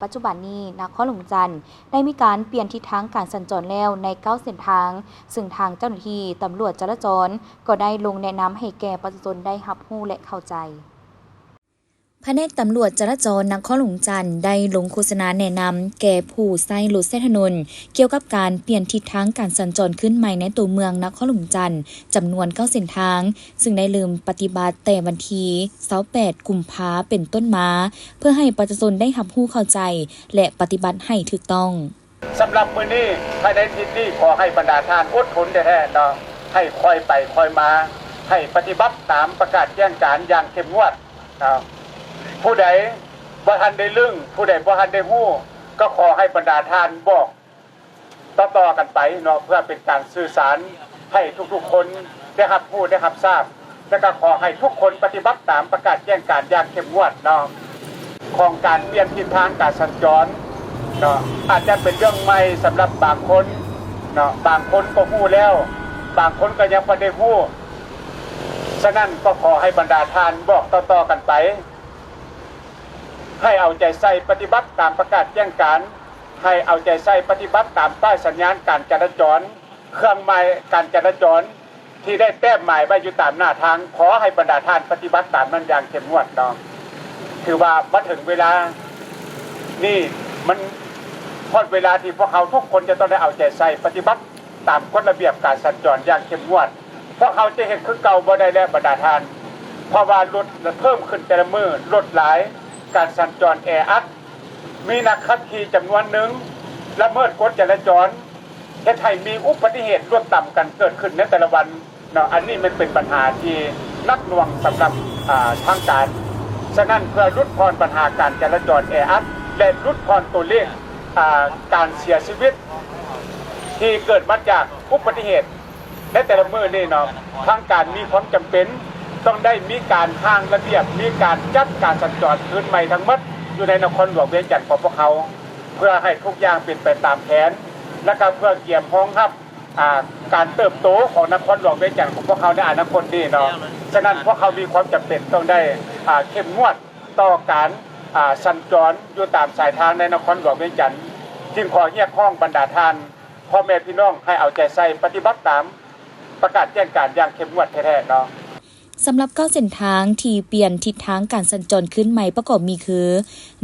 ປັດຈຸບັນນີ້ ນະຄອນຫຼວງວຽງຈັນໄດ້ມີການປ່ຽນທິດທາງການສັນຈອນແລ້ວໃນເກົ້າເສັ້ນທາງ, ເຊິ່ງທາງເຈົ້າໜ້າທີ່ຕຳຫຼວດຈະລາຈອນກໍໄດ້ລົງແນະນຳໃຫ້ແກ່ປະຊາຊົນໄດ້ຮັບຮູ້ ແລະ ເຂົ້າໃຈ. ພະແນກຕຳຫຼວດຈະລາຈອນນະຄອນຫຼວງວຽງຈັນໄດ້ລົງໂຄສະນາແນະນຳແກ່ຜູ້ໃຊ້ລົດໃຊ້ຖະໜົນ ກ່ຽວກັບການປ່ຽນທິດທາງການສັນຈອນຄືນໃໝ່ໃນຕົວເມືອງນະຄອນຫຼວງວຽງຈັນ ຈຳນວນເກົ້າເສັ້ນທາງ, ເຊິ່ງໄດ້ເລີ່ມປະຕິບັດແຕ່ວັນທີຊາວແປດ ກຸມພາ ເປັນຕົ້ນມາ ເພື່ອໃຫ້ປະຊາຊົນໄດ້ຮັບຮູ້ເຂົ້າໃຈ ແລະ ປະຕິບັດໃຫ້ຖືກຕ້ອງ. ສຳລັບມື້ນີ້ ພາຍໃນທິດນີ້ ຂໍໃຫ້ບັນດາທ່ານອົດທົນແທ້ໆເນາະ, ໃຫ້ຄ່ອຍໄປຄ່ອຍມາ, ໃຫ້ປະຕິບັດຕາມປະກາດແຈ້ງການຢ່າງເຂັ້ມງວດເນາະ. ຜູ້ໃດບໍ່ທັນໄດ້ລຶ້ງ, ຜູ້ໃດບໍ່ທັນໄດ້ຮູ້, ກໍຂໍໃຫ້ບັນດາທ່ານບອກ ຕໍ່ໆກັນໄປເນາະ ເພື່ອເປັນການສື່ສານໃຫ້ທຸກໆຄົນໄດ້ຮັບຮູ້ໄດ້ຮັບຊາບ ແລະ ກໍຂໍໃຫ້ທຸກຄົນປະຕິບັດຕາມປະກາດແຈ້ງການຢ່າງເຂັ້ມງວດເນາະ ຂອງການປ່ຽນທິດທາງການສັນຈອນເນາະ. ອາດຈະເປັນເລື່ອງໃໝ່ສຳລັບບາງຄົນເນາະ, ບາງຄົນກໍຮູ້ແລ້ວ, ບາງຄົນກໍຍັງບໍ່ໄດ້ຮູ້. ສະນັ້ນກໍຂໍໃຫ້ບັນດາທ່ານບອກຕໍ່ໆກັນໄປ ໃຫ້ເອົາໃຈໃສ່ປະຕິບັດຕາມປະກາດແຈ້ງການ, ໃຫ້ເອົາໃຈໃສ່ປະຕິບັດຕາມປ້າຍສັນຍານການຈະລາຈອນ, ເຄື່ອງໝາຍການຈະລາຈອນທີ່ໄດ້ແຕ້ມໝາຍໄວ້ຢູ່ຕາມໜ້າທາງ. ຂໍໃຫ້ບັນດາທ່ານປະຕິບັດຕາມນັ້ນຢ່າງເຂັ້ມງວດເນາະ. ຖືວ່າມາເຖິງເວລານີ້ ມັນຮອດເວລາທີ່ພວກເຮົາທຸກຄົນຈະຕ້ອງໄດ້ເອົາໃຈໃສ່ປະຕິບັດ ຕາມກົດລະບຽບການສັນຈອນຢ່າງເຂັ້ມງວດ. ພວກເຮົາຈະເຮັດຄືເກົ່າບໍ່ໄດ້ແລ້ວບັນດາທ່ານ, ເພາະວ່າລົດເພີ່ມຂຶ້ນແຕ່ລະມື້, ລົດຫຼາຍ, ການສັນຈອນແອອັດ, ມີນັກຂັບຂີ່ຈຳນວນໜຶ່ງລະເມີດກົດຈະລາຈອນ, ເຮັດໃຫ້ມີອຸປະຕິເຫດລົດຕຳກັນເກີດຂຶ້ນໃນແຕ່ລະວັນເນາະ. ອັນນີ້ມັນເປັນບັນຫາທີ່ໜັກໜ່ວງສຳລັບ ອ່າ ທາງການ. ສະນັ້ນ ເພື່ອຫຼຸດຜ່ອນບັນຫາການຈະລາຈອນແອອັດ ແລະ ຫຼຸດຜ່ອນຕົວເລກ ອ່າ ການເສຍຊີວິດ ທີ່ເກີດມາຈາກອຸປະຕິເຫດໃນແຕ່ລະມື້ນີ້ເນາະ, ທາງການມີຄວາມຈຳເປັນຕ້ອງໄດ້ມີການຮ່າງລະບຽບ, ມີການຈັດການສັນຈອນຄືນໃໝ່ທັງໝົດຢູ່ໃນນະຄອນຫຼວງວຽງຈັນຂອງພວກເຮົາ, ເພື່ອໃຫ້ທຸກຢ່າງເປັນໄປຕາມແຜນ ແລະ ກໍເພື່ອກຽມຮອງຮັບ ອ່າ ການເຕີບໂຕຂອງນະຄອນຫຼວງວຽງຈັນຂອງພວກເຮົາໃນອະນາຄົດນີ້ເນາະ. ສະນັ້ນ ພວກເຮົາມີຄວາມຈຳເປັນຕ້ອງໄດ້ ອ່າ ເຂັ້ມງວດຕໍ່ການ ອ່າ ສັນຈອນຢູ່ຕາມສາຍທາງໃນນະຄອນຫຼວງວຽງຈັນ, ຈຶ່ງຂໍຮຽກຮ້ອງບັນດາທ່ານ ພໍ່ແມ່ພີ່ນ້ອງໃຫ້ເອົາໃຈໃສ່ປະຕິບັດຕາມປະກາດແຈ້ງການຢ່າງເຂັ້ມງວດແທ້ໆເນາະ. ສຳລັບເກົ້າເສັ້ນທາງທີ່ປ່ຽນທິດທາງການສັນຈອນຄືນໃໝ່ປະກອບມີຄື: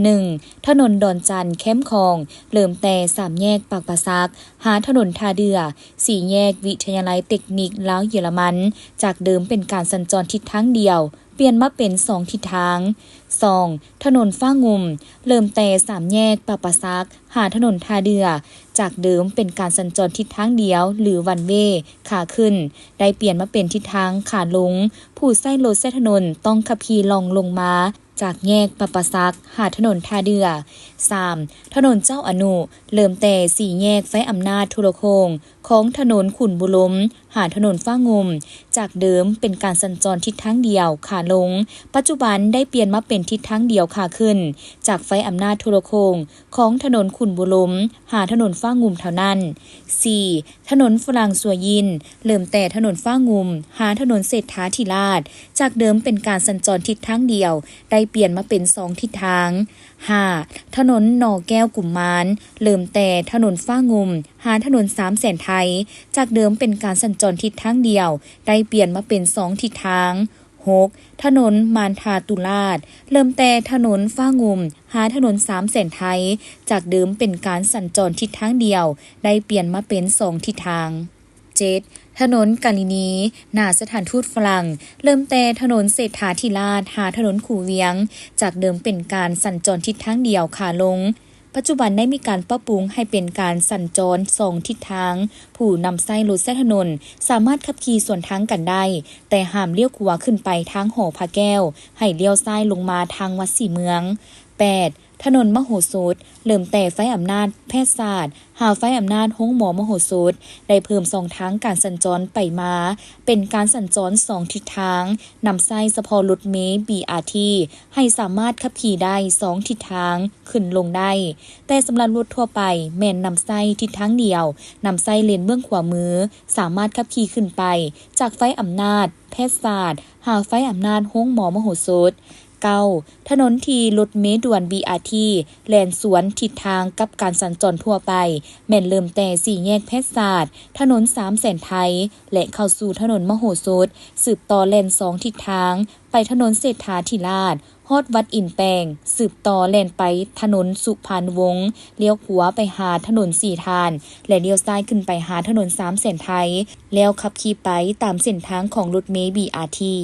ໜຶ່ງ ຖະໜົນດອນຈັນ ແຄມຂອງ ເລີ່ມແຕ່ສາມແຍກປາກປາສັກ ຫາຖະໜົນທ່າເດື່ອ, ສີ່ແຍກວິທະຍາໄລເຕັກນິກລາວເຢຍລະມັນ, ຈາກເດີມເປັນການສັນຈອນທິດທາງດຽວ ປ່ຽນມາເປັນສອງທິດທາງ. ສອງ ຖະໜົນຟ້າງຸ່ມ ເລີ່ມແຕ່ສາມແຍກປາກປາສັກ ຫາຖະໜົນທ່າເດື່ອ, ຈາກເດີມເປັນການສັນຈອນທິດທາງດຽວ ຫຼື ວັນເວ ຂາຂຶ້ນ ໄດ້ປ່ຽນມາເປັນທິດທາງຂາລົງ. ຜູ້ໃຊ້ລົດໃຊ້ຖະໜົນຕ້ອງຂັບຂີ່ລ່ອງລົງມາຈາກແຍກປາກປາສັກ ຫາຖະໜົນທ່າເດື່ອ. ສາມ ຖະໜົນເຈົ້າອະນຸ ເລີ່ມແຕ່ສີ່ແຍກໄຟອຳນາດໂທລະໂຄ່ງ ຂອງຖະໜົນຂຸນບູລົມ ຫາຖະໜົນຟ້າງຸ່ມ, ຈາກເດີມເປັນການສັນຈອນທິດທາງດຽວຂາລົງ, ປັດຈຸບັນໄດ້ປ່ຽນມາເປັນທິດທາງດຽວຂາຂຶ້ນ ຈາກໄຟອຳນາດໂທລະໂຄ່ງ ຂອງຖະໜົນຂຸນບູລົມ ຫາຖະໜົນຟ້າງຸ່ມເທົ່ານັ້ນ. ສີ່ ຖະໜົນຝຣັ່ງສັວຢິນ ເລີ່ມແຕ່ຖະໜົນຟ້າງຸ່ມ ຫາຖະໜົນເສດຖາທິລາດ, ຈາກເດີມເປັນການສັນຈອນທິດທາງດຽວ ໄດ້ປ່ຽນມາເປັນສອງທິດທາງ. ຫ້າ ຖະໜົນໜໍແກ້ວກຸມມານ ເລີ່ມແຕ່ຖະໜົນຟ້າງຸ່ມ ຫາຖະໜົນສາມແສນໄທ, ຈາກເດີມເປັນການສັນຈອນທິດທາງດຽວ ໄດ້ປ່ຽນມາເປັນສອງທິດທາງ. ຫົກ ຖະໜົນມານທາຕຸລາດ ເລີ່ມແຕ່ຖະໜົນຟ້າງຸ່ມ ຫາຖະໜົນສາມແສນໄທ, ຈາກເດີມເປັນການສັນຈອນທິດທາງດຽວ ໄດ້ປ່ຽນມາເປັນສອງທິດທາງ. ເຈັດ ຖະໜົນກາລິນີ ໜ້າສະຖານທູດຝຣັ່ງ ເລີ່ມແຕ່ຖະໜົນເສດຖາທິລາດ ຫາຖະໜົນຄູວຽງ, ຈາກເດີມເປັນການສັນຈອນທິດທາງດຽວຂາລົງ, ປັດຈຸບັນໄດ້ມີການປັບປຸງໃຫ້ເປັນການສັນຈອນສອງທິດທາງ. ຜູ້ນຳໃຊ້ລົດໃຊ້ຖະໜົນສາມາດຂັບຂີ່ສວນທາງກັນໄດ້, ແຕ່ຫ້າມລ້ຽວຂວາຂຶ້ນໄປທາງຫໍພະແກ້ວ, ໃຫ້ລ້ຽວຊ້າຍລົງມາທາງວັດສີເມືອງ. ແປດ ຖະໜົນມະໂຫສົດ ເລີ່ມແຕ່ໄຟອຳນາດແພດສາດ ຫາໄຟອຳນາດໂຮງໝໍມະໂຫສົດ, ໄດ້ເພີ່ມຊ່ອງທາງການສັນຈອນໄປມາ ເປັນການສັນຈອນສອງທິດທາງ, ນຳໃຊ້ສະເພາະລົດເມ ບີອາທີ ໃຫ້ສາມາດຂັບຂີ່ໄດ້ສອງທິດທາງ ຂຶ້ນລົງໄດ້, ແຕ່ສຳລັບລົດທົ່ວໄປແມ່ນນຳໃຊ້ທິດທາງດຽວ, ນຳໃຊ້ເລນເບື້ອງຂວາມື, ສາມາດຂັບຂີ່ຂຶ້ນໄປຈາກໄຟອຳນາດແພດສາດ ຫາໄຟອຳນາດໂຮງໝໍມະໂຫສົດ. ເກົ້າ ຖະໜົນທີ່ລົດເມດ່ວນ ບີອາທີ ແລ່ນສວນທິດທາງກັບການສັນຈອນທົ່ວໄປ ແມ່ນເລີ່ມແຕ່ສີ່ແຍກແພດສາດ, ຖະໜົນສາມແສນໄທ ແລະ ເຂົ້າສູ່ຖະໜົນມະໂຫສົດ, ສືບຕໍ່ແລ່ນສອງທິດທາງ ໄປຖະໜົນເສດຖາທິລາດ, ຮອດວັດອິນແປງ, ສືບຕໍ່ແລ່ນໄປຖະໜົນສຸພານຸວົງ, ລ້ຽວຂວາໄປຫາຖະໜົນສີທ່ານ ແລະ ລ້ຽວຊ້າຍຂຶ້ນໄປຫາຖະໜົນສາມແສນໄທ, ແລ້ວຂັບຂີ່ໄປຕາມເສັ້ນທາງຂອງລົດເມ ບີອາທີ.